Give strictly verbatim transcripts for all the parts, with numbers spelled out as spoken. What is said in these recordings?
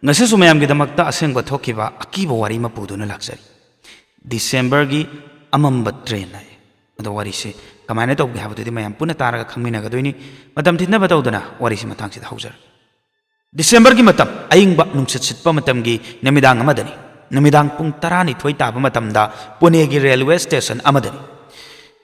ꯉꯁꯤꯁꯨ ꯃꯌꯥꯝꯒꯤꯗꯃꯛꯇ ꯑꯁꯦꯡꯕ ꯊꯣꯛꯈꯤꯕ ꯑꯀꯤꯕ ꯋꯥꯔꯤ ꯑꯃ ꯄꯨꯗꯨꯅ ꯂꯥꯛꯆꯔꯤ꯫ ꯗꯤꯁꯦꯝꯕꯔꯒꯤ ꯑꯃꯝꯕ ꯇ꯭ꯔꯦꯟ ꯍꯥꯏ꯫ ꯑꯗꯣ ꯋꯥꯔꯤꯁꯦ ꯀꯃꯥꯏꯅ ꯇꯧꯒꯦ ꯍꯥꯏꯕꯗꯨꯗꯤ ꯃꯌꯥꯝ ꯄꯨꯟꯅ ꯇꯥꯔꯒ ꯈꯪꯃꯤꯟꯅꯒꯗꯣꯏꯅꯤ꯫ ꯃꯇꯝ ꯊꯤꯠꯅꯕ ꯇꯧꯗꯅ ꯋꯥꯔꯤꯁꯤ ꯃꯇꯥꯡꯁꯤꯗ ꯍꯧꯖꯔꯒꯦ꯫ ꯗꯤꯁꯦꯝꯕꯔꯒꯤ ꯃꯇꯝ, ꯑꯏꯪꯕ ꯅꯨꯡꯁꯤꯠ ꯁꯤꯠꯄ ꯃꯇꯝꯒꯤ ꯅꯨꯃꯤꯗꯥꯡ ꯑꯃꯗꯅꯤ꯫ ꯅꯨꯃꯤꯗꯥꯡ ꯄꯨꯡ ꯇꯔꯥꯅꯤꯊꯣꯏ ꯇꯥꯕ ꯃꯇꯝꯗ ꯄꯨꯅꯦꯒꯤ ꯔꯦꯜꯋꯦ ꯁ꯭ꯇꯦꯁꯟ ꯑꯃꯗꯅꯤ꯫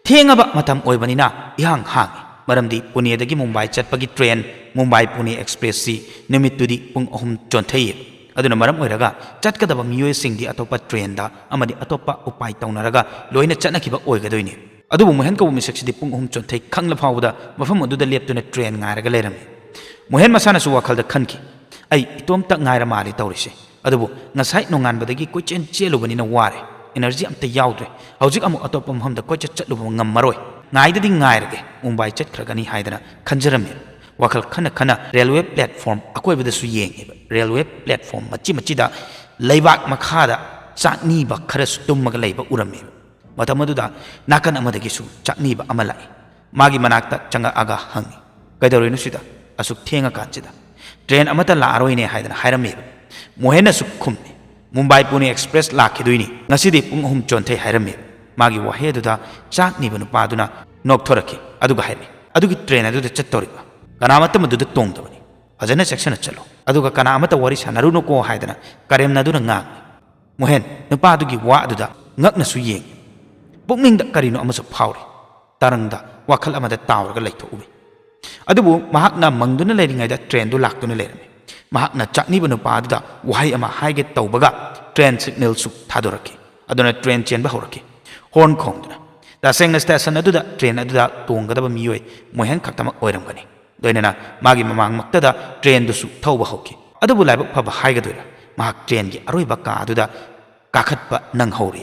ꯊꯦꯡꯉꯕ ꯃꯇꯝ ꯑꯣꯏꯕꯅꯤꯅ ꯏꯍꯥꯡ ꯍꯥꯡꯉꯤ, ꯃꯔꯝꯗꯤ ꯄꯨꯅꯦꯗꯒꯤ ꯃꯨꯝꯕꯥꯏ ꯆꯠꯄꯒꯤ ꯇ꯭ꯔꯦꯟ, ꯃꯨꯝꯕꯥꯏ ꯄꯨꯅꯦ ꯑꯦꯛꯁꯄ꯭ꯔꯦꯁꯁꯤ ꯅꯨꯃꯤꯠꯇꯨꯗꯤ ꯄꯨꯡ ꯑꯍꯨꯝ ꯆꯣꯟꯊꯩꯌꯦ꯫ ꯑꯗꯨꯅ ꯃꯔꯝ ꯑꯣꯏꯔꯒ ꯆꯠꯀꯗꯕ ꯃꯤꯑꯣꯏꯁꯤꯡꯗꯤ ꯑꯇꯣꯞꯄ ꯇ꯭ꯔꯦꯟꯗ ꯑꯃꯗꯤ ꯑꯇꯣꯞꯄ ꯎꯄꯥꯏ ꯇꯧꯅꯔꯒ ꯂꯣꯏꯅ ꯆꯠꯅꯈꯤꯕ ꯑꯣꯏꯒꯗꯣꯏꯅꯤ꯫ ꯑꯗꯨꯕꯨ ꯃꯣꯍꯦꯟ ꯀꯧꯕ ꯃꯤꯁꯛꯁꯤꯗꯤ ꯄꯨꯡ ꯑꯍꯨꯝ ꯆꯣꯟꯊꯩ ꯈꯪꯂ ꯐꯥꯎꯕꯗ ꯃꯐꯝ ꯑꯗꯨꯗ ꯂꯦꯞꯇꯨꯅ ꯇ꯭ꯔꯦꯟ ꯉꯥꯏꯔꯒ ꯂꯩꯔꯝꯃꯤ꯫ ꯃꯣꯍꯦꯟ ꯃꯁꯥꯅꯁꯨ ꯋꯥꯈꯜꯗ ꯈꯟꯈꯤ, "ꯑꯩ ꯏꯇꯣꯝꯇ ꯉꯥꯏꯔ ꯃꯥꯜꯂꯦ ꯇꯧꯔꯤꯁꯦ꯫ ꯑꯗꯨꯕꯨ ꯉꯁꯥꯏ ꯅꯣꯡꯉꯥꯟꯕꯗꯒꯤ ꯀꯣꯏꯆꯦꯟ ꯆꯦꯜꯂꯨꯕꯅꯤꯅ ꯋꯥꯔꯦ, ꯏꯅꯔꯖꯤ ꯑꯝꯇ ꯌꯥꯎꯗ꯭ꯔꯦ꯫ ꯍꯧꯖꯤꯛ ꯑꯃꯨꯛ ꯑꯇꯣꯞꯄ ꯃꯐꯝꯗ ꯀꯣꯏꯆꯠ ꯆꯠꯂꯨꯕ ꯉꯝꯃꯔꯣꯏ꯫ ꯉꯥꯏꯗꯗꯤ ꯉꯥꯏꯔꯒꯦ, ꯃꯨꯝꯕꯥꯏ ꯆꯠꯈ꯭ꯔꯒꯅꯤ" ꯍꯥꯏꯗꯅ ꯈꯟꯖꯔꯝꯃꯤ꯫ ꯋꯥꯈꯜ ꯈꯟꯅ ꯈꯟꯅ ꯔꯦꯜꯋꯦ ꯄ꯭ꯂꯦꯠꯐꯣꯔꯝ ꯑꯀꯣꯏꯕꯗꯁꯨ ꯌꯦꯡꯉꯦꯕ꯫ ꯔꯦꯜꯋꯦ ꯄ꯭ꯂꯦꯠꯐꯣꯔꯝ ꯃꯆꯤ ꯃꯆꯤꯗ ꯂꯩꯕꯥꯛ ꯃꯈꯥꯗ ꯆꯥꯛꯅꯤꯕ ꯈꯔꯁꯨ ꯇꯨꯝꯃꯒ ꯂꯩꯕ ꯎꯔꯝꯃꯦꯕ꯫ ꯃꯇꯝ ꯑꯗꯨꯗ ꯅꯥꯀꯟ ꯑꯃꯗꯒꯤꯁꯨ ꯆꯥꯛꯅꯤꯕ ꯑꯃ ꯂꯥꯛꯏ꯫ ꯃꯥꯒꯤ ꯃꯅꯥꯛꯇ ꯆꯪꯉꯛꯑꯒ ꯍꯪꯉꯤ, "ꯀꯩꯗꯧꯔꯤꯅꯣ ꯁꯤꯗ? ꯑꯁꯨꯛ ꯊꯦꯡꯉꯀꯥꯟꯁꯤꯗ?" "ꯇ꯭ꯔꯦꯟ ꯑꯃꯠꯇ ꯂꯥꯛꯑꯔꯣꯏꯅꯦ" ꯍꯥꯏꯗꯅ ꯍꯥꯏꯔꯝꯃꯦꯕ꯫ ꯃꯣꯍꯦꯟꯅꯁꯨ ꯈꯨꯝꯃꯤ, "ꯃꯨꯝꯕꯥꯏ ꯄꯨꯅꯦ ꯑꯦꯛꯁꯄ꯭ꯔꯦꯁ ꯂꯥꯛꯈꯤꯗꯣꯏꯅꯤ, ꯉꯁꯤꯗꯤ ꯄꯨꯡ ꯑꯍꯨꯝ ꯆꯣꯟꯊꯩ" ꯍꯥꯏꯔꯝꯃꯦꯕ꯫ ꯃꯥꯒꯤ ꯋꯥꯍꯩ ꯑꯗꯨꯗ ꯆꯥꯛꯅꯤꯕ ꯅꯨꯄꯥꯗꯨꯅ ꯅꯣꯛꯊꯣꯔꯛꯈꯤ, ꯑꯗꯨꯒ ꯍꯥꯏꯔꯛꯏ, "ꯑꯗꯨꯒꯤ ꯇ꯭ꯔꯦꯟ ꯑꯗꯨꯗ ꯆꯠꯇꯧꯔꯤꯕ ꯀꯅꯥꯃꯠꯇ ꯃꯗꯨꯗ ꯇꯣꯡꯗꯕꯅꯤ꯫ ꯐꯖꯅ ꯆꯦꯛꯁꯤꯟꯅ ꯆꯠꯂꯣ, ꯑꯗꯨꯒ ꯀꯅꯥ ꯑꯃꯠꯇ ꯋꯥꯔꯤ ꯁꯥꯟꯅꯔꯨꯅꯨꯀꯣ" ꯍꯥꯏꯗꯅ ꯀꯔꯦꯝꯅꯗꯨꯅ ꯉꯥꯡꯉꯤ꯫ ꯃꯣꯍꯦꯟ ꯅꯨꯄꯥꯗꯨꯒꯤ ꯋꯥ ꯑꯗꯨꯗ ꯉꯛꯅꯁꯨ ꯌꯦꯡꯉꯤ꯫ ꯄꯨꯛꯅꯤꯡꯗ ꯀꯔꯤꯅꯣ ꯑꯃꯁꯨ ꯐꯥꯎꯔꯤ꯫ ꯇꯔꯪꯗ ꯋꯥꯈꯜ ꯑꯃꯗ ꯇꯥꯎꯔꯒ ꯂꯩꯊꯣꯛꯎꯏ꯫ ꯑꯗꯨꯕꯨ ꯃꯍꯥꯛꯅ ꯃꯪꯗꯨꯅ ꯂꯩꯔꯤꯉꯩꯗ ꯇ꯭ꯔꯦꯟꯗꯨ ꯂꯥꯛꯇꯨꯅ ꯂꯩꯔꯝꯃꯤ꯫ ꯃꯍꯥꯛꯅ ꯆꯥꯛꯅꯤꯕ ꯅꯨꯄꯥ ꯑꯗꯨꯗ ꯋꯥꯍꯩ ꯑꯃ ꯍꯥꯏꯒꯦ ꯇꯧꯕꯒ ꯇ꯭ꯔꯦꯟ ꯁꯤꯒꯅꯦꯜꯁꯨ ꯊꯥꯗꯣꯔꯛꯈꯤ꯫ ꯑꯗꯨꯅ ꯇ꯭ꯔꯦꯟ ꯆꯦꯟꯕ ꯍꯧꯔꯛꯈꯤ, ꯍꯣꯔꯟ ꯈꯣꯡꯗꯨꯅ꯫ ꯇꯁꯦꯡꯅ ꯁ꯭ꯇꯦꯁꯟ ꯑꯗꯨꯗ ꯇ꯭ꯔꯦꯟ ꯑꯗꯨꯗ ꯇꯣꯡꯒꯗꯕ ꯃꯤꯑꯣꯏ ꯃꯣꯍꯦꯟ ꯈꯛꯇꯃꯛ ꯑꯣꯏꯔꯝꯒꯅꯤ꯫ ꯂꯣꯏꯅꯅ ꯃꯥꯒꯤ ꯃꯃꯥꯡꯃꯛꯇꯗ ꯇ꯭ꯔꯦꯟꯗꯨꯁꯨ ꯊꯧꯕ ꯍꯧꯈꯤ꯫ ꯑꯗꯨꯕꯨ ꯂꯥꯏꯕꯛ ꯐꯕ ꯍꯥꯏꯒꯗꯣꯏꯔꯥ, ꯃꯍꯥꯛ ꯇ꯭ꯔꯦꯟꯒꯤ ꯑꯔꯣꯏꯕ ꯀꯥ ꯑꯗꯨꯗ ꯀꯥꯈꯠꯄ ꯅꯪꯍꯧꯔꯤ꯫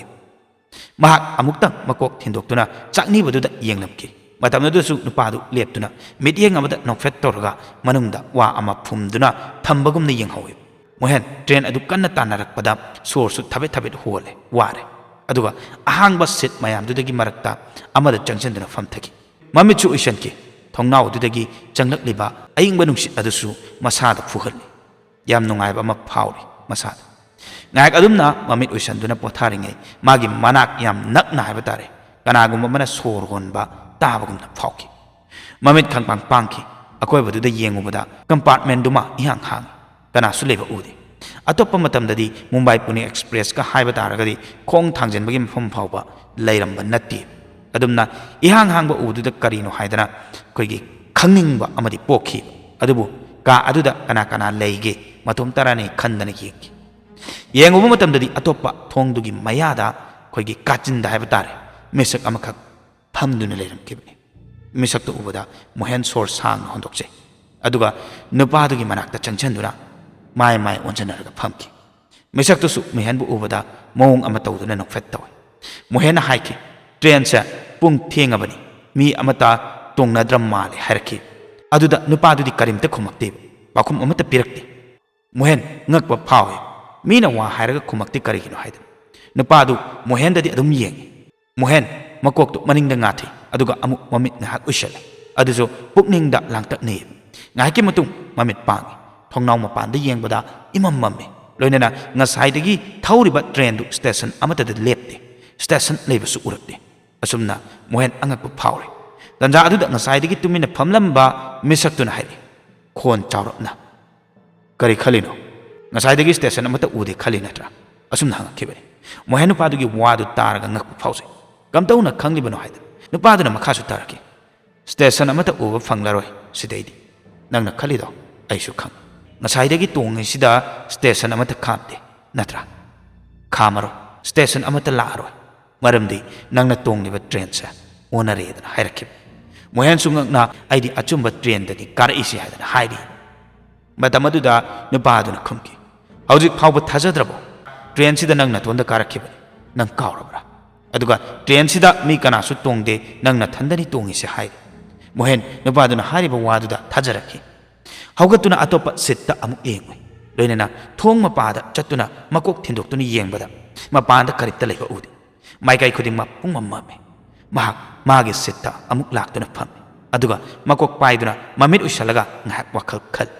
ꯃꯍꯥꯛ ꯑꯃꯨꯛꯇꯪ ꯃꯀꯣꯛ ꯊꯤꯟꯗꯣꯛꯇꯨꯅ ꯆꯥꯛꯅꯤꯕꯗꯨꯗ ꯌꯦꯡꯂꯝꯈꯤ꯫ ꯃꯇꯝ ꯑꯗꯨꯗꯁꯨ ꯅꯨꯄꯥꯗꯨ ꯂꯦꯞꯇꯨꯅ ꯃꯤꯠꯌꯦꯡ ꯑꯃꯗ ꯅꯣꯛꯐꯦꯠ ꯇꯧꯔꯒ ꯃꯅꯨꯡꯗ ꯋꯥ ꯑꯃ ꯐꯨꯝꯗꯨꯅ ꯊꯝꯕꯒꯨꯝꯅ ꯌꯦꯡꯍꯧꯏ꯫ ꯃꯣꯍꯦꯟ ꯇ꯭ꯔꯦꯟ ꯑꯗꯨ ꯀꯟꯅ ꯇꯥꯟꯅꯔꯛꯄꯗ ꯁꯣꯔꯁꯨ ꯊꯕꯦꯠ ꯊꯕꯦꯠ ꯍꯣꯜꯂꯦ, ꯋꯥꯔꯦ꯫ ꯑꯗꯨꯒ ꯑꯍꯥꯡꯕ ꯁꯤꯠ ꯃꯌꯥꯝꯗꯨꯗꯒꯤ ꯃꯔꯛꯇ ꯑꯃꯗ ꯆꯪꯁꯤꯟꯗꯨꯅ ꯐꯝꯊꯈꯤ꯫ ꯃꯃꯤꯠꯁꯨ ꯎꯏꯁꯟꯈꯤ꯫ ꯊꯣꯡꯅꯥꯎ ꯑꯗꯨꯗꯒꯤ ꯆꯪꯂꯛꯂꯤꯕ ꯑꯏꯪꯕ ꯅꯨꯡꯁꯤꯠ ꯑꯗꯨꯁꯨ ꯃꯁꯥꯗ ꯐꯨꯍꯜꯂꯤ꯫ ꯌꯥꯝ ꯅꯨꯡꯉꯥꯏꯕ ꯑꯃ ꯐꯥꯎꯔꯤ ꯃꯁꯥꯗ꯫ ꯉꯥꯏꯍꯥꯛ ꯑꯗꯨꯝꯅ ꯃꯃꯤꯠ ꯎꯏꯁꯟꯗꯨꯅ ꯄꯣꯊꯥꯔꯤꯉꯩ ꯃꯥꯒꯤ ꯃꯅꯥꯛ ꯌꯥꯝ ꯅꯛꯅ ꯍꯥꯏꯕ ꯇꯥꯔꯦ, ꯀꯅꯥꯒꯨꯝꯕ ꯑꯃꯅ ꯁꯣꯔ ꯍꯣꯟꯕ ꯇꯥꯕꯒꯨꯝꯅ ꯐꯥꯎꯈꯤ꯫ ꯃꯃꯤꯠ ꯈꯪꯄꯥꯡ ꯄꯥꯡꯈꯤ꯫ ꯑꯀꯣꯏꯕꯗꯨꯗ ꯌꯦꯡꯉꯨꯕꯗ ꯀꯝꯄꯥꯔꯠꯃꯦꯟꯗꯨꯃ ꯏꯍꯥꯡ ꯍꯥꯡꯏ꯫ ꯀꯅꯥꯁꯨ ꯂꯩꯕ ꯎꯗꯦ꯫ ꯑꯇꯣꯞꯄ ꯃꯇꯝꯗꯗꯤ ꯃꯨꯝꯕꯥꯏ ꯄꯨꯅꯦ ꯑꯦꯛꯁꯄ꯭ꯔꯦꯁꯀ ꯍꯥꯏꯕ ꯇꯥꯔꯒꯗꯤ ꯈꯣꯡ ꯊꯥꯡꯖꯤꯟꯕꯒꯤ ꯃꯐꯝ ꯐꯥꯎꯕ ꯂꯩꯔꯝꯕ ꯅꯠꯇꯦ꯫ ꯑꯗꯨꯝꯅ ꯏꯍꯥꯡ ꯍꯥꯡꯕ ꯎꯗꯨꯗ ꯀꯔꯤꯅꯣ ꯍꯥꯏꯗꯅ ꯑꯩꯈꯣꯏꯒꯤ ꯈꯪꯅꯤꯡꯕ ꯑꯃꯗꯤ ꯄꯣꯛꯈꯤ꯫ ꯑꯗꯨꯕꯨ ꯀꯥ ꯑꯗꯨꯗ ꯀꯅꯥ ꯀꯅꯥ ꯂꯩꯒꯦ? ꯃꯇꯣꯝ ꯇꯔꯥꯅꯤ ꯈꯟꯗꯅ ꯌꯦꯡꯈꯤ꯫ ꯌꯦꯡꯉꯨꯕ ꯃꯇꯝꯗꯗꯤ ꯑꯇꯣꯞꯄ ꯊꯣꯡꯗꯨꯒꯤ ꯃꯌꯥꯗ ꯑꯩꯈꯣꯏꯒꯤ ꯀꯥꯆꯤꯟꯗ ꯍꯥꯏꯕ ꯇꯥꯔꯦ, ꯃꯤꯁꯛ ꯑꯃꯈꯛ ꯐꯝꯗꯨꯅ ꯂꯩꯔꯝꯈꯤꯕꯅꯤ꯫ ꯃꯤꯁꯛꯇꯨ ꯎꯕꯗ ꯃꯣꯍꯦꯟ ꯁꯣꯔ ꯁꯥꯡꯅ ꯍꯣꯟꯗꯣꯛꯆꯩ꯫ ꯑꯗꯨꯒ ꯅꯨꯄꯥꯗꯨꯒꯤ ꯃꯅꯥꯛꯇ ꯆꯪꯁꯤꯟꯗꯨꯅ ꯃꯥꯏ ꯃꯥꯏ ꯑꯣꯟꯁꯤꯟꯅꯔꯒ ꯐꯝꯈꯤ꯫ ꯃꯤꯁꯛꯇꯨꯁꯨ ꯃꯣꯍꯦꯟꯕꯨ ꯎꯕꯗ ꯃꯑꯣꯡ ꯑꯃ ꯇꯧꯗꯨꯅ ꯅꯣꯛꯐꯦꯠ ꯇꯧꯏ꯫ ꯃꯣꯍꯦꯟꯅ ꯍꯥꯏꯈꯤ, "ꯇ꯭ꯔꯦꯟꯁꯦ ꯄꯨꯡ ꯊꯦꯡꯉꯕꯅꯤ, ꯃꯤ ꯑꯃꯠꯇ ꯇꯣꯡꯅꯗ꯭ꯔ ꯃꯥꯜꯂꯦ" ꯍꯥꯏꯔꯛꯈꯤ꯫ ꯑꯗꯨꯗ ꯅꯨꯄꯥꯗꯨꯗꯤ ꯀꯔꯤꯝꯇ ꯈꯨꯝꯃꯛꯇꯦꯕ, ꯄꯥꯎꯈꯨꯝ ꯑꯃꯠꯇ ꯄꯤꯔꯛꯇꯦ꯫ ꯃꯣꯍꯦꯟ ꯉꯛꯄ ꯐꯥꯎꯏ꯫ ꯃꯤꯅ ꯋꯥ ꯍꯥꯏꯔꯒ ꯈꯨꯝꯃꯛꯇꯦ ꯀꯔꯤꯒꯤꯅꯣ ꯍꯥꯏꯗꯅ꯫ ꯅꯨꯄꯥꯗꯨ ꯃꯣꯍꯦꯟꯗꯗꯤ ꯑꯗꯨꯝ ꯌꯦꯡꯏ꯫ ꯃꯣꯍꯦꯟ ꯃꯀꯣꯛꯇꯨ ꯃꯅꯤꯡꯗ ꯉꯥꯊꯩ, ꯑꯗꯨꯒ ꯑꯃꯨꯛ ꯃꯃꯤꯠ ꯉꯥꯏꯍꯥꯛ ꯎꯏꯁꯜꯂꯦ꯫ ꯑꯗꯨꯁꯨ ꯄꯨꯛꯅꯤꯡꯗ ꯂꯥꯡꯇꯛꯅꯩ꯫ ꯉꯥꯏꯍꯥꯛꯀꯤ ꯃꯇꯨꯡ ꯃꯃꯤꯠ ꯄꯥꯡꯏ꯫ ꯊꯣꯡꯅꯥꯎ ꯃꯄꯥꯟꯗ ꯌꯦꯡꯕꯗ ꯏꯃꯝ ꯃꯝꯃꯤ꯫ ꯂꯣꯏꯅꯅ ꯉꯁꯥꯏꯗꯒꯤ ꯊꯧꯔꯤꯕ ꯇ꯭ꯔꯦꯟꯗꯨ ꯁ꯭ꯇꯦꯁꯟ ꯑꯃꯠꯇꯗ ꯂꯦꯞꯇꯦ꯫ ꯁ꯭ꯇꯦꯁꯟ ꯂꯩꯕꯁꯨ ꯎꯔꯛꯇꯦ꯫ ꯑꯁꯨꯝꯅ ꯃꯣꯍꯦꯟ ꯑꯉꯛꯄ ꯐꯥꯎꯔꯤ꯫ ꯇꯟꯖꯥ ꯑꯗꯨꯗ ꯉꯁꯥꯏꯗꯒꯤ ꯇꯨꯃꯤꯟꯅ ꯐꯝꯂꯝꯕ ꯃꯤꯁꯛꯇꯨꯅ ꯍꯥꯏꯔꯛꯏ, ꯈꯣꯟ ꯆꯥꯎꯔꯞꯅ, "ꯀꯔꯤ ꯈꯜꯂꯤꯅꯣ? ꯉꯁꯥꯏꯗꯒꯤ ꯁ꯭ꯇꯦꯁꯟ ꯑꯃꯠꯇ ꯎꯗꯦ ꯈꯜꯂꯤ ꯅꯠꯇ꯭ꯔꯥ?" ꯑꯁꯨꯝꯅ ꯍꯪꯉꯛꯈꯤꯕꯅꯤ꯫ ꯃꯣꯍꯦꯟ ꯅꯨꯄꯥꯗꯨꯒꯤ ꯋꯥꯗꯨ ꯇꯥꯔꯒ ꯉꯛꯄ ꯐꯥꯎꯖꯩ꯫ "ꯀꯝꯗꯧꯅ ꯈꯪꯂꯤꯕꯅꯣ?" ꯍꯥꯏꯗꯅ ꯅꯨꯄꯥꯗꯨꯅ ꯃꯈꯥꯁꯨ ꯇꯥꯔꯛꯈꯤ, "ꯁ꯭ꯇꯦꯁꯟ ꯑꯃꯠꯇ ꯎꯕ ꯐꯪꯂꯔꯣꯏ ꯁꯤꯗꯩꯗꯤ꯫ ꯅꯪꯅ ꯈꯜꯂꯤꯗꯣ ꯑꯩꯁꯨ ꯈꯪꯏ꯫ ꯉꯁꯥꯏꯗꯒꯤ ꯇꯣꯡꯉꯤꯁꯤꯗ ꯁ꯭ꯇꯦꯁꯟ ꯑꯃꯠꯇ ꯈꯥꯝꯗꯦ ꯅꯠꯇ꯭ꯔꯥ? ꯈꯥꯝꯃꯔꯣꯏ, ꯁ꯭ꯇꯦꯁꯟ ꯑꯃꯠꯇ ꯂꯥꯛꯑꯔꯣꯏ, ꯃꯔꯝꯗꯤ ꯅꯪꯅ ꯇꯣꯡꯂꯤꯕ ꯇ꯭ꯔꯦꯟꯁꯦ ꯑꯣꯟꯅꯔꯦꯗꯅ" ꯍꯥꯏꯔꯛꯈꯤꯕ꯫ ꯃꯣꯍꯦꯟꯁꯨ ꯉꯛꯅ, "ꯑꯩꯗꯤ ꯑꯆꯨꯝꯕ ꯇ꯭ꯔꯦꯟꯗꯅꯤ ꯀꯥꯔꯛꯏꯁꯤ" ꯍꯥꯏꯗꯅ ꯍꯥꯏꯔꯤ꯫ ꯃꯇꯝ ꯑꯗꯨꯗ ꯅꯨꯄꯥ ꯑꯗꯨꯅ ꯈꯨꯝꯈꯤ, "ꯍꯧꯖꯤꯛ ꯐꯥꯎꯕ ꯊꯥꯖꯗ꯭ꯔꯕꯣ? ꯇ꯭ꯔꯦꯟꯁꯤꯗ ꯅꯪ ꯅꯇꯣꯟꯗ ꯀꯥꯔꯛꯈꯤꯕꯅꯤ, ꯅꯪ ꯀꯥꯎꯔꯕ꯭ꯔꯥ? ꯑꯗꯨꯒ ꯇ꯭ꯔꯦꯟꯁꯤꯗ ꯃꯤ ꯀꯅꯥꯁꯨ ꯇꯣꯡꯗꯦ, ꯅꯪ ꯅꯊꯟꯗꯅꯤ ꯇꯣꯡꯉꯤꯁꯦ" ꯍꯥꯏꯔꯤ꯫ ꯃꯣꯍꯦꯟ ꯅꯨꯄꯥꯗꯨꯅ ꯍꯥꯏꯔꯤꯕ ꯋꯥꯗꯨꯗ ꯊꯥꯖꯔꯛꯈꯤ꯫ ꯍꯧꯒꯠꯇꯨꯅ ꯑꯇꯣꯞꯄ ꯁꯤꯠꯇ ꯑꯃꯨꯛ ꯌꯦꯡꯉꯨꯏ꯫ ꯂꯣꯏꯅꯅ ꯊꯣꯡ ꯃꯄꯥꯗ ꯆꯠꯇꯨꯅ ꯃꯀꯣꯛ ꯊꯤꯟꯗꯣꯛꯇꯨꯅ ꯌꯦꯡꯕꯗ ꯃꯄꯥꯟꯗ ꯀꯔꯤꯝꯇ ꯂꯩꯕ ꯎꯗꯦ꯫ ꯃꯥꯏꯀꯩ ꯈꯨꯗꯤꯡꯃꯛ ꯄꯨꯡꯃꯝ ꯃꯝꯃꯤ꯫ ꯃꯍꯥꯛ ꯃꯥꯒꯤ ꯁꯤꯠꯇ ꯑꯃꯨꯛ ꯂꯥꯛꯇꯨꯅ ꯐꯝꯃꯤ꯫ ꯑꯗꯨꯒ ꯃꯀꯣꯛ ꯄꯥꯏꯗꯨꯅ ꯃꯃꯤꯠ ꯎꯏꯁꯜꯂꯒ ꯉꯥꯏꯍꯥꯛ ꯋꯥꯈꯜ ꯈꯜꯂꯤ꯫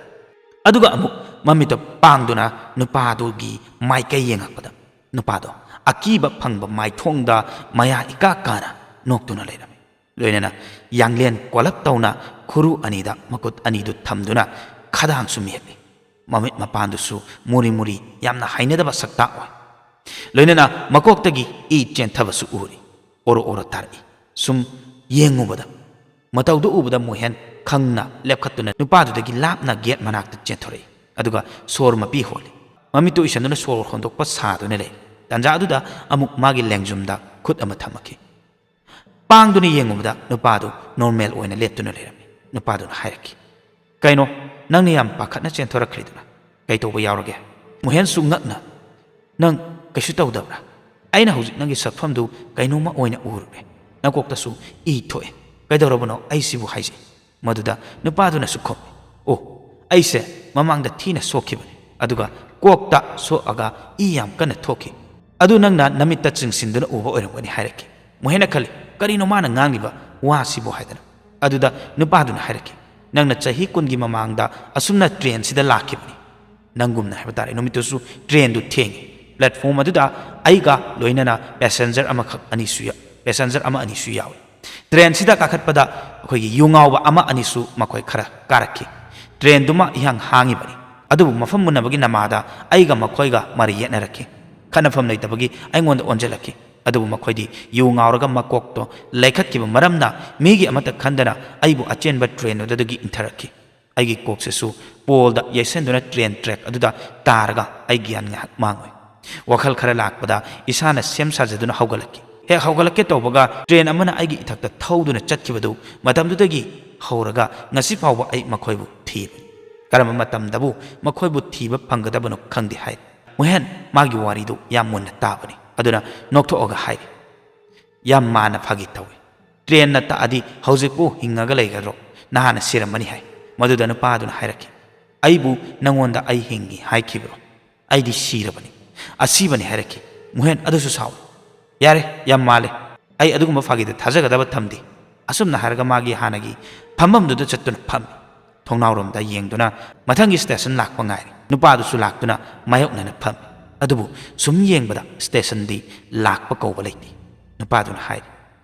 ꯑꯗꯨꯒ ꯑꯃꯨꯛ ꯃꯃꯤꯠꯇ ꯄꯥꯡꯗꯨꯅ ꯅꯨꯄꯥꯗꯨꯒꯤ ꯃꯥꯏꯀꯩ ꯌꯦꯡꯉꯛꯄꯗ, ꯅꯨꯄꯥꯗꯣ ꯑꯀꯤꯕ ꯐꯪꯕ ꯃꯥꯏꯊꯣꯡꯗ ꯃꯌꯥ ꯏꯀꯥ ꯀꯥꯅ ꯅꯣꯛꯇꯨꯅ ꯂꯩꯔꯝꯃꯤ꯫ ꯂꯣꯏꯅꯅ ꯌꯥꯡꯂꯦꯟ ꯀꯣꯜꯂꯞ ꯇꯧꯅ ꯈꯨꯔꯨ ꯑꯅꯤꯗ ꯃꯈꯨꯠ ꯑꯅꯤꯗꯨ ꯊꯝꯗꯨꯅ ꯈꯗꯥꯡꯁꯨ ꯃꯦꯠꯂꯤ꯫ ꯃꯃꯤꯠ ꯃꯄꯥꯟꯗꯨꯁꯨ ꯃꯨꯔꯤ ꯃꯨꯔꯤ, ꯌꯥꯝꯅ ꯍꯩꯅꯗꯕ ꯁꯛꯇꯥꯛ ꯑꯣꯏ꯫ ꯂꯣꯏꯅꯅ ꯃꯀꯣꯛꯇꯒꯤ ꯏ ꯆꯦꯟꯊꯕꯁꯨ ꯎꯔꯤ꯫ ꯑꯣꯔꯣ ꯑꯣꯔꯣ ꯇꯥꯔꯛꯏ꯫ ꯁꯨꯝ ꯌꯦꯡꯉꯨꯕꯗ, ꯃꯇꯧꯗꯨ ꯎꯕꯗ ꯃꯣꯍꯦꯟ ꯈꯪꯅ ꯂꯦꯞꯈꯠꯇꯨꯅ ꯅꯨꯄꯥꯗꯨꯗꯒꯤ ꯂꯥꯞꯅ ꯒꯦꯠ ꯃꯅꯥꯛꯇ ꯆꯦꯟꯊꯣꯔꯛꯏ꯫ ꯑꯗꯨꯒ ꯁꯣꯔ ꯃꯄꯤ ꯍꯣꯜꯂꯤ꯫ ꯃꯃꯤꯠꯇꯨ ꯎꯏꯁꯟꯗꯨꯅ ꯁꯣꯔ ꯍꯣꯟꯗꯣꯛꯄ ꯁꯥꯗꯨꯅ ꯂꯩ꯫ ꯇꯥꯟꯖꯥ ꯑꯗꯨꯗ ꯑꯃꯨꯛ ꯃꯥꯒꯤ ꯂꯦꯡꯖꯨꯝꯗ ꯈꯨꯠ ꯑꯃ ꯊꯝꯃꯛꯈꯤ꯫ ꯄꯥꯡꯗꯨꯅ ꯌꯦꯡꯉꯨꯕꯗ ꯅꯨꯄꯥꯗꯨ ꯅꯣꯔꯃꯦꯜ ꯑꯣꯏꯅ ꯂꯦꯞꯇꯨꯅ ꯂꯩꯔꯝꯃꯤ꯫ ꯅꯨꯄꯥꯗꯨꯅ ꯍꯥꯏꯔꯛꯈꯤ, "ꯀꯩꯅꯣ, ꯅꯪꯅ ꯌꯥꯝ ꯄꯥꯈꯠꯅ ꯆꯦꯟꯊꯣꯔꯛꯈ꯭ꯔꯤꯗꯨꯅ? ꯀꯩ ꯇꯧꯕ ꯌꯥꯎꯔꯒꯦ?" ꯃꯣꯍꯦꯟꯁꯨ ꯉꯛꯅ, "ꯅꯪ ꯀꯩꯁꯨ ꯇꯧꯗꯕ꯭ꯔꯥ? ꯑꯩꯅ ꯍꯧꯖꯤꯛ ꯅꯪꯒꯤ ꯁꯛꯐꯝꯗꯨ ꯀꯩꯅꯣꯝꯃ ꯑꯣꯏꯅ ꯎꯔꯨꯔꯦ꯫ ꯅꯀꯣꯛꯇꯁꯨ ꯏ ꯊꯣꯛꯑꯦ꯫ ꯀꯩꯗꯧꯔꯕꯅꯣ ꯑꯩꯁꯤꯕꯨ?" ꯍꯥꯏꯖꯩ꯫ ꯃꯗꯨꯗ ꯅꯨꯄꯥꯗꯨꯅꯁꯨ ꯈꯨꯝꯃꯤ, "ꯑꯣ, ꯑꯩꯁꯦ ꯃꯃꯥꯡꯗ ꯊꯤꯅ ꯁꯣꯛꯈꯤꯕꯅꯤ, ꯑꯗꯨꯒ ꯀꯣꯛꯇ ꯁꯣꯛꯑꯒ ꯏ ꯌꯥꯝ ꯀꯟꯅ ꯊꯣꯛꯈꯤ꯫ ꯑꯗꯨ ꯅꯪꯅ ꯅꯃꯤꯠꯇ ꯆꯤꯡꯁꯤꯟꯗꯨꯅ ꯎꯕ ꯑꯣꯏꯔꯝꯒꯅꯤ," ꯍꯥꯏꯔꯛꯈꯤ꯫ ꯃꯣꯍꯦꯟꯅ ꯈꯜꯂꯤ, "ꯀꯔꯤꯅꯣ ꯃꯥꯅ ꯉꯥꯡꯂꯤꯕ ꯋꯥꯁꯤꯕꯨ?" ꯍꯥꯏꯗꯅ꯫ ꯑꯗꯨꯗ ꯅꯨꯄꯥꯗꯨꯅ ꯍꯥꯏꯔꯛꯈꯤ, "ꯅꯪꯅ ꯆꯍꯤ ꯀꯨꯟꯒꯤ ꯃꯃꯥꯡꯗ ꯑꯁꯨꯝꯅ ꯇ꯭ꯔꯦꯟꯁꯤꯗ ꯂꯥꯛꯈꯤꯕꯅꯤ꯫ ꯅꯪꯒꯨꯝꯅ ꯍꯥꯏꯕ ꯇꯥꯔꯦ, ꯅꯨꯃꯤꯠꯇꯨꯁꯨ ꯇ꯭ꯔꯦꯟꯗꯨ ꯊꯦꯡꯉꯤ꯫ ꯄ꯭ꯂꯦꯠꯐꯣꯝ ꯑꯗꯨꯗ ꯑꯩꯒ ꯂꯣꯏꯅꯅ ꯄꯦꯁꯦꯟꯖꯔ ꯑꯃꯈꯛ ꯑꯅꯤꯁꯨ ꯌꯥ-, ꯄꯦꯁꯦꯟꯖꯔ ꯑꯃ ꯑꯅꯤꯁꯨ ꯌꯥꯎꯏ꯫ ꯇ꯭ꯔꯦꯟꯁꯤꯗ ꯀꯥꯈꯠꯄꯗ ꯑꯩꯈꯣꯏꯒꯤ ꯌꯨ ꯉꯥꯎꯕ ꯑꯃ ꯑꯅꯤꯁꯨ ꯃꯈꯣꯏ ꯈꯔ ꯀꯥꯔꯛꯈꯤ꯫ ꯇ꯭ꯔꯦꯟꯗꯨꯃ ꯏꯍꯥꯡ ꯍꯥꯡꯉꯤꯕꯅꯤ꯫ ꯑꯗꯨꯕꯨ ꯃꯐꯝ ꯃꯨꯟꯅꯕꯒꯤ ꯅꯃꯥꯗ ꯑꯩꯒ ꯃꯈꯣꯏꯒ ꯃꯔꯩ ꯌꯦꯠꯅꯔꯛꯈꯤ꯫ ꯈꯠꯅꯐꯝ ꯂꯩꯇꯕꯒꯤ ꯑꯩꯉꯣꯟꯗ ꯑꯣꯟꯁꯤꯜꯂꯛꯈꯤ꯫ ꯑꯗꯨꯕꯨ ꯃꯈꯣꯏꯗꯤ ꯌꯨ ꯉꯥꯎꯔꯒ ꯃꯀꯣꯛꯇꯣ ꯂꯩꯈꯠꯈꯤꯕ ꯃꯔꯝꯅ ꯃꯤꯒꯤ ꯑꯃꯠꯇ ꯈꯟꯗꯅ ꯑꯩꯕꯨ ꯑꯆꯦꯟꯕ ꯇ꯭ꯔꯦꯟ ꯑꯗꯨꯗꯒꯤ ꯏꯟꯊꯔꯛꯈꯤ꯫ ꯑꯩꯒꯤ ꯀꯣꯛꯁꯤꯁꯨ ꯄꯣꯜꯗ ꯌꯩꯁꯟꯗꯨꯅ ꯇ꯭ꯔꯦꯟ ꯇ꯭ꯔꯦꯛ ꯑꯗꯨꯗ ꯇꯥꯔꯒ ꯑꯩ ꯒ꯭ꯌꯥꯟ ꯉꯥꯏꯍꯥꯛ ꯃꯥꯡꯂꯨꯏ꯫ ꯋꯥꯈꯜ ꯈꯔ ꯂꯥꯛꯄꯗ ꯏꯁꯥꯅ ꯁꯦꯝ ꯁꯥꯖꯗꯨꯅ ꯍꯧꯒꯠꯂꯛꯈꯤ꯫ ꯍꯦꯛ ꯍꯧꯒꯠꯂꯛꯀꯦ ꯇꯧꯕꯒ ꯇ꯭ꯔꯦꯟ ꯑꯃꯅ ꯑꯩꯒꯤ ꯏꯊꯛꯇ ꯊꯧꯗꯨꯅ ꯆꯠꯈꯤꯕꯗꯨ, ꯃꯇꯝꯗꯨꯗꯒꯤ ꯍꯧꯔꯒ ꯉꯁꯤ ꯐꯥꯎꯕ ꯑꯩ ꯃꯈꯣꯏꯕꯨ ꯊꯤꯕꯅꯤ꯫ ꯀꯔꯝꯕ ꯃꯇꯝꯗꯕꯨ ꯃꯈꯣꯏꯕꯨ ꯊꯤꯕ ꯐꯪꯒꯗꯕꯅꯣ ꯈꯪꯗꯦ," ꯍꯥꯏ꯫ ꯃꯣꯍꯦꯟ ꯃꯥꯒꯤ ꯋꯥꯔꯤꯗꯨ ꯌꯥꯝ ꯃꯨꯟꯅ ꯇꯥꯕꯅꯤ꯫ ꯑꯗꯨꯅ ꯅꯣꯛꯊꯣꯛꯑꯒ ꯍꯥꯏꯔꯤ, "ꯌꯥꯝ ꯃꯥꯟꯅ ꯐꯥꯒꯤ ꯇꯧꯏ꯫ ꯇ꯭ꯔꯦꯟꯅ ꯇꯛꯑꯗꯤ ꯍꯧꯖꯤꯛꯄꯨ ꯍꯤꯡꯉꯒ ꯂꯩꯒꯗ꯭ꯔꯣ? ꯅꯍꯥꯟꯅ ꯁꯤꯔꯝꯃꯅꯤ," ꯍꯥꯏ꯫ ꯃꯗꯨꯗ ꯅꯨꯄꯥꯗꯨꯅ ꯍꯥꯏꯔꯛꯈꯤ, "ꯑꯩꯕꯨ ꯅꯪꯉꯣꯟꯗ ꯑꯩ ꯍꯤꯡꯉꯤ ꯍꯥꯏꯈꯤꯕ꯭ꯔꯣ? ꯑꯩꯗꯤ ꯁꯤꯔꯕꯅꯤ, ꯑꯁꯤꯕꯅꯤ," ꯍꯥꯏꯔꯛꯈꯤ꯫ ꯃꯣꯍꯦꯟ ꯑꯗꯨꯁꯨ ꯁꯥꯎꯏ꯫ "ꯌꯥꯔꯦ, ꯌꯥꯝ ꯃꯥꯜꯂꯦ꯫ ꯑꯩ ꯑꯗꯨꯒꯨꯝꯕ ꯐꯥꯒꯤꯗ ꯊꯥꯖꯒꯗꯕ ꯊꯝꯗꯦ꯫" ꯑꯁꯨꯝꯅ ꯍꯥꯏꯔꯒ ꯃꯥꯒꯤ ꯍꯥꯟꯅꯒꯤ ꯐꯝꯐꯝꯗꯨꯗ ꯆꯠꯇꯨꯅ ꯐꯝꯃꯤ꯫ ꯊꯣꯡꯅꯥꯎꯔꯣꯝꯗ ꯌꯦꯡꯗꯨꯅ ꯃꯊꯪꯒꯤ ꯁ꯭ꯇꯦꯁꯟ ꯂꯥꯛꯄ ꯉꯥꯏꯔꯤ꯫ ꯅꯨꯄꯥꯗꯨꯁꯨ ꯂꯥꯛꯇꯨꯅ ꯃꯥꯌꯣꯛꯅꯅ ꯐꯝꯃꯤ꯫ ꯑꯗꯨꯕꯨ ꯁꯨꯝ ꯌꯦꯡꯕꯗ ꯁ꯭ꯇꯦꯁꯟꯗꯤ ꯂꯥꯛꯄ ꯀꯧꯕ ꯂꯩꯇꯦ꯫ ꯅꯨꯄꯥꯗꯨꯅ ꯍꯥꯏꯔꯤ,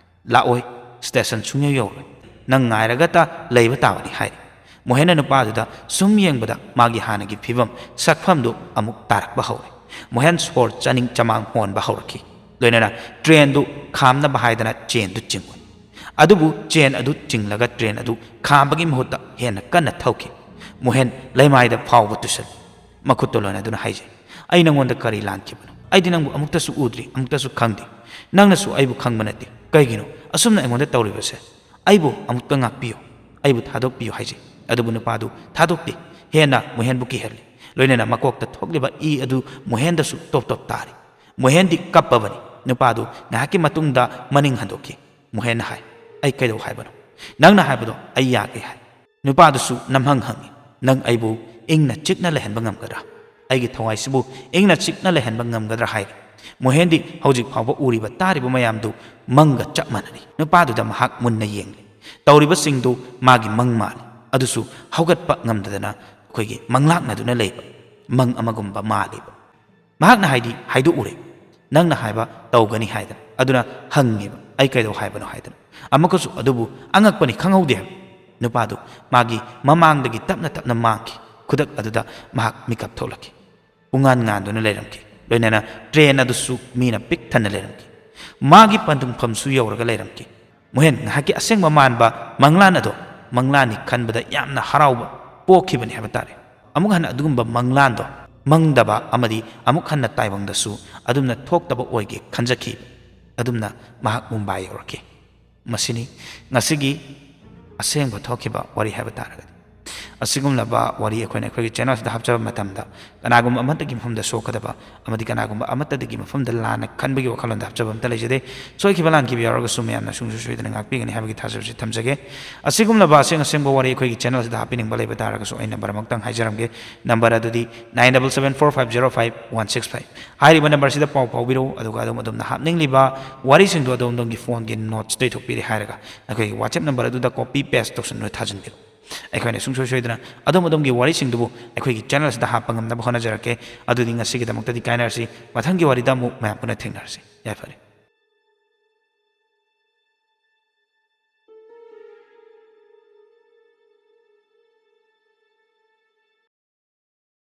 "ꯂꯥꯛꯑꯣꯏ, ꯁ꯭ꯇꯦꯁꯟ ꯁꯨꯡꯌꯧ ꯌꯧꯔꯣꯏ꯫ ꯅꯪ ꯉꯥꯏꯔꯒꯇ ꯂꯩꯕ ꯇꯥꯕꯅꯤ" ꯍꯥꯏꯔꯤ꯫ ꯃꯣꯍꯦꯟꯅ ꯅꯨꯄꯥꯗꯨꯗ ꯁꯨꯝ ꯌꯦꯡꯕꯗ ꯃꯥꯒꯤ ꯍꯥꯟꯅꯒꯤ ꯐꯤꯕꯝ, ꯁꯛꯐꯝꯗꯨ ꯑꯃꯨꯛ ꯇꯥꯔꯛꯄ ꯍꯧꯔꯦ꯫ ꯃꯣꯍꯦꯟ ꯁꯣꯔ ꯆꯥꯅꯤꯡ ꯆꯃꯥꯡ ꯍꯣꯟꯕ ꯍꯧꯔꯛꯈꯤ꯫ ꯂꯣꯏꯅꯅ ꯇ꯭ꯔꯦꯟꯗꯨ ꯈꯥꯝꯅꯕ ꯍꯥꯏꯗꯅ ꯆꯦꯟꯗꯨ ꯆꯤꯡꯉꯨꯏ꯫ ꯑꯗꯨꯕꯨ ꯆꯦꯟ ꯑꯗꯨ ꯆꯤꯡꯂꯒ ꯇ꯭ꯔꯦꯟ ꯑꯗꯨ ꯈꯥꯝꯕꯒꯤ ꯃꯍꯨꯠꯇ ꯍꯦꯟꯅ ꯀꯟꯅ ꯊꯧꯈꯤ꯫ ꯃꯣꯍꯦꯟ ꯂꯩꯃꯥꯏꯗ ꯐꯥꯎꯕ ꯇꯨꯁꯜꯂꯤ꯫ ꯃꯈꯨꯠꯇꯣ ꯂꯣꯟꯅꯗꯨꯅ ꯍꯥꯏꯖꯩ, "ꯑꯩ ꯅꯪꯉꯣꯟꯗ ꯀꯔꯤ ꯂꯥꯟꯈꯤꯕꯅꯣ? ꯑꯩꯗꯤ ꯅꯪꯕꯨ ꯑꯃꯨꯛꯇꯁꯨ ꯎꯗ꯭ꯔꯤ, ꯑꯃꯨꯛꯇꯁꯨ ꯈꯪꯗꯦ꯫ ꯅꯪꯅꯁꯨ ꯑꯩꯕꯨ ꯈꯪꯕ ꯅꯠꯇꯦ꯫ ꯀꯩꯒꯤꯅꯣ ꯑꯁꯨꯝꯅ ꯑꯩꯉꯣꯟꯗ ꯇꯧꯔꯤꯕꯁꯦ? ꯑꯩꯕꯨ ꯑꯃꯨꯛꯇ ꯉꯥꯛꯄꯤꯌꯨ, ꯑꯩꯕꯨ ꯊꯥꯗꯣꯛꯄꯤꯌꯨ" ꯍꯥꯏꯖꯩ꯫ ꯑꯗꯨꯕꯨ ꯅꯨꯄꯥꯗꯨ ꯊꯥꯗꯣꯛꯇꯦ, ꯍꯦꯟꯅ ꯃꯣꯍꯦꯟꯕꯨ ꯀꯤꯍꯜꯂꯤ꯫ ꯂꯣꯏꯅꯅ ꯃꯀꯣꯛꯇ ꯊꯣꯛꯂꯤꯕ ꯏ ꯑꯗꯨ ꯃꯣꯍꯦꯟꯗꯁꯨ ꯇꯣꯞ ꯇꯣꯞ ꯇꯥꯔꯤ꯫ ꯃꯣꯍꯦꯟꯗꯤ ꯀꯞꯄꯕꯅꯤ꯫ ꯅꯨꯄꯥꯗꯨ ꯉꯥꯏꯍꯥꯛꯀꯤ ꯃꯇꯨꯡꯗ ꯃꯅꯤꯡ ꯍꯟꯗꯣꯛꯈꯤ꯫ ꯃꯣꯍꯦꯟꯅ ꯍꯥꯏ, "ꯑꯩ ꯀꯩꯗꯧ ꯍꯥꯏꯕꯅꯣ? ꯅꯪꯅ ꯍꯥꯏꯕꯗꯣ ꯑꯩ ꯌꯥꯒꯦ" ꯍꯥꯏ꯫ ꯅꯨꯄꯥꯗꯨꯁꯨ ꯅꯝꯍꯪ ꯍꯪꯉꯤ, "ꯅꯪ ꯑꯩꯕꯨ ꯏꯪꯅ ꯆꯤꯛꯅ ꯂꯩꯍꯟꯕ ꯉꯝꯒꯗ꯭ꯔꯥ? ꯑꯩꯒꯤ ꯊꯋꯥꯏꯁꯤꯕꯨ ꯏꯪꯅ ꯆꯤꯛꯅ ꯂꯩꯍꯟꯕ ꯉꯝꯒꯗ꯭ꯔꯥ?" ꯍꯥꯏꯔꯤ꯫ ꯃꯣꯍꯦꯟꯗꯤ ꯍꯧꯖꯤꯛ ꯐꯥꯎꯕ ꯎꯔꯤꯕ ꯇꯥꯔꯤꯕ ꯃꯌꯥꯝꯗꯨ ꯃꯪꯒ ꯆꯞ ꯃꯥꯟꯅꯔꯤ꯫ ꯅꯨꯄꯥꯗꯨꯗ ꯃꯍꯥꯛ ꯃꯨꯟꯅ ꯌꯦꯡꯂꯤ꯫ ꯇꯧꯔꯤꯕꯁꯤꯡꯗꯨ ꯃꯥꯒꯤ ꯃꯪ ꯃꯥꯜꯂꯤ꯫ ꯑꯗꯨꯁꯨ ꯍꯧꯒꯠꯄ ꯉꯝꯗꯗꯅ ꯑꯩꯈꯣꯏꯒꯤ ꯃꯪꯂꯥꯛꯅꯗꯨꯅ ꯂꯩꯕ ꯃꯪ ꯑꯃꯒꯨꯝꯕ ꯃꯥꯜꯂꯤꯕ꯫ ꯃꯍꯥꯛꯅ ꯍꯥꯏꯗꯤ ꯍꯥꯏꯗꯣꯛꯎꯔꯦ, "ꯅꯪꯅ ꯍꯥꯏꯕ ꯇꯧꯒꯅꯤ" ꯍꯥꯏꯗꯅ꯫ ꯑꯗꯨꯅ ꯍꯪꯉꯦꯕ, "ꯑꯩ ꯀꯩꯗꯧ ꯍꯥꯏꯕꯅꯣ?" ꯍꯥꯏꯗꯅ꯫ ꯑꯃꯨꯛꯀꯁꯨ ꯑꯗꯨꯕꯨ ꯑꯉꯛꯄꯅꯤ, ꯈꯪꯍꯧꯗꯦ ꯍꯥꯏꯕ꯫ ꯅꯨꯄꯥꯗꯨ ꯃꯥꯒꯤ ꯃꯃꯥꯡꯗꯒꯤ ꯇꯞꯅ ꯇꯞꯅ ꯃꯥꯡꯈꯤ꯫ ꯈꯨꯗꯛ ꯑꯗꯨꯗ ꯃꯍꯥꯛ ꯃꯤꯀꯞ ꯊꯣꯛꯂꯛꯈꯤ꯫ ꯄꯨꯡꯉꯥꯟ ꯉꯥꯟꯗꯨꯅ ꯂꯩꯔꯝꯈꯤ꯫ ꯂꯣꯏꯅꯅ ꯇ꯭ꯔꯦꯟ ꯑꯗꯨꯁꯨ ꯃꯤꯅ ꯄꯤꯛ ꯊꯟꯅ ꯂꯩꯔꯝꯈꯤ꯫ ꯃꯥꯒꯤ ꯄꯟꯊꯨꯡꯐꯝꯁꯨ ꯌꯧꯔꯒ ꯂꯩꯔꯝꯈꯤ꯫ ꯃꯣꯍꯦꯟ ꯉꯥꯏꯍꯥꯛꯀꯤ ꯑꯁꯦꯡꯕ ꯃꯥꯟꯕ ꯃꯪꯂꯥꯟ ꯑꯗꯣ ꯃꯪꯂꯥꯟꯅꯤ ꯈꯟꯕꯗ ꯌꯥꯝꯅ ꯍꯔꯥꯎꯕ ꯄꯣꯛꯈꯤꯕꯅꯤ ꯍꯥꯏꯕ ꯇꯥꯔꯦ꯫ ꯑꯃꯨꯛ ꯍꯟꯅ ꯑꯗꯨꯒꯨꯝꯕ ꯃꯪꯂꯥꯟꯗꯣ ꯃꯪꯗꯕ ꯑꯃꯗꯤ ꯑꯃꯨꯛ ꯍꯟꯅ ꯇꯥꯏꯕꯪꯗꯁꯨ ꯑꯗꯨꯝꯅ ꯊꯣꯛꯇꯕ ꯑꯣꯏꯒꯦ ꯈꯟꯖꯈꯤ꯫ ꯑꯗꯨꯝꯅ ꯃꯍꯥꯛ ꯃꯨꯝꯕꯥꯏ ꯌꯧꯔꯛꯈꯤ꯫ ꯃꯁꯤꯅꯤ ꯉꯁꯤꯒꯤ ꯑꯁꯦꯡꯕ ꯊꯣꯛꯈꯤꯕ ꯋꯥꯔꯤ ꯍꯥꯏꯕ ꯇꯥꯔꯒꯗꯤ꯫ ꯑꯁꯤꯒꯨꯝꯂꯕ ꯋꯥꯔꯤ ꯑꯩꯈꯣꯏꯅ ꯑꯩꯈꯣꯏꯒꯤ ꯆꯦꯅꯦꯜꯁꯤꯗ ꯍꯥꯞꯆꯕ ꯃꯇꯝꯗ ꯀꯅꯥꯒꯨꯝꯕ ꯑꯃꯠꯇꯒꯤ ꯃꯐꯝꯗ ꯁꯣꯛꯀꯗꯕ ꯑꯃꯗꯤ ꯀꯅꯥꯒꯨꯝꯕ ꯑꯃꯠꯇꯗꯒꯤ ꯃꯐꯝꯗ ꯂꯥꯟꯅ ꯈꯟꯕꯒꯤ ꯋꯥꯈꯜꯂꯣꯟꯗ ꯍꯥꯞꯆꯕ ꯑꯃꯠꯇ ꯂꯩꯖꯗꯦ꯫ ꯁꯣꯏꯈꯤꯕ ꯂꯥꯟꯈꯤꯕ ꯌꯥꯎꯔꯒꯁꯨ ꯃꯌꯥꯝꯅ ꯁꯨꯡꯁꯣꯏ ꯁꯣꯏꯗꯅ ꯉꯥꯛꯄꯤꯒꯅꯤ ꯍꯥꯏꯕꯒꯤ ꯊꯥꯖꯕꯁꯤ ꯊꯝꯖꯒꯦ꯫ ꯑꯁꯤꯒꯨꯝꯂꯕ ꯑꯁꯦꯡ ꯑꯁꯦꯡꯕ ꯋꯥꯔꯤ ꯑꯩꯈꯣꯏꯒꯤ ꯆꯦꯅꯦꯜꯁꯤꯗ ꯍꯥꯞꯄꯤꯅꯤꯡꯕ ꯂꯩꯕ ꯇꯥꯔꯒꯁꯨ ꯑꯩ ꯅꯝꯕꯔ ꯑꯃꯨꯛꯇꯪ ꯍꯥꯏꯖꯔꯝꯒꯦ꯫ ꯅꯝꯕꯔ ꯑꯗꯨꯗꯤ nine double seven four five zero five one six five꯫ ꯍꯥꯏꯔꯤꯕ ꯅꯝꯕꯔꯁꯤꯗ ꯄꯥꯎ ꯐꯥꯎꯕꯤꯔꯛꯎ, ꯑꯗꯨꯒ ꯑꯗꯣꯝ ꯑꯗꯣꯝꯅ ꯍꯥꯞꯅꯤꯡꯂꯤꯕ ꯋꯥꯔꯤꯁꯤꯡꯗꯨ ꯑꯗꯣꯝ ꯑꯗꯣꯝꯒꯤ ꯐꯣꯟꯒꯤ ꯅꯣꯠꯁꯇ ꯏꯊꯣꯛꯄꯤꯔꯦ ꯍꯥꯏꯔꯒ ꯑꯩꯈꯣꯏꯒꯤ WhatsApp ꯅꯝꯕꯔ ꯑꯗꯨꯗ copy paste ꯇꯧꯁꯤꯟꯗꯨꯅ ꯊꯥꯖꯤꯟꯕꯤꯔꯛꯎ꯫ ꯑꯩꯈꯣꯏꯅ ꯁꯨꯡꯁꯣꯏ ꯁꯣꯏꯗꯅ ꯑꯗꯣꯝ ꯑꯗꯣꯝꯒꯤ ꯋꯥꯔꯤꯁꯤꯡꯗꯨꯕꯨ ꯑꯩꯈꯣꯏꯒꯤ ꯆꯦꯅꯦꯜꯁꯤꯗ ꯍꯥꯞꯄ ꯉꯝꯅꯕ ꯍꯣꯠꯅꯖꯔꯛꯀꯦ꯫ ꯑꯗꯨꯗꯤ ꯉꯁꯤꯒꯤꯗꯃꯛꯇꯗꯤ ꯀꯥꯏꯅꯔꯁꯤ꯫ ꯃꯊꯪꯒꯤ ꯋꯥꯔꯤꯗ ꯑꯃꯨꯛ ꯃꯌꯥꯝ ꯄꯨꯟꯅ ꯊꯦꯡꯅꯔꯁꯤ꯫ ꯌꯥꯏꯐꯔꯦ꯫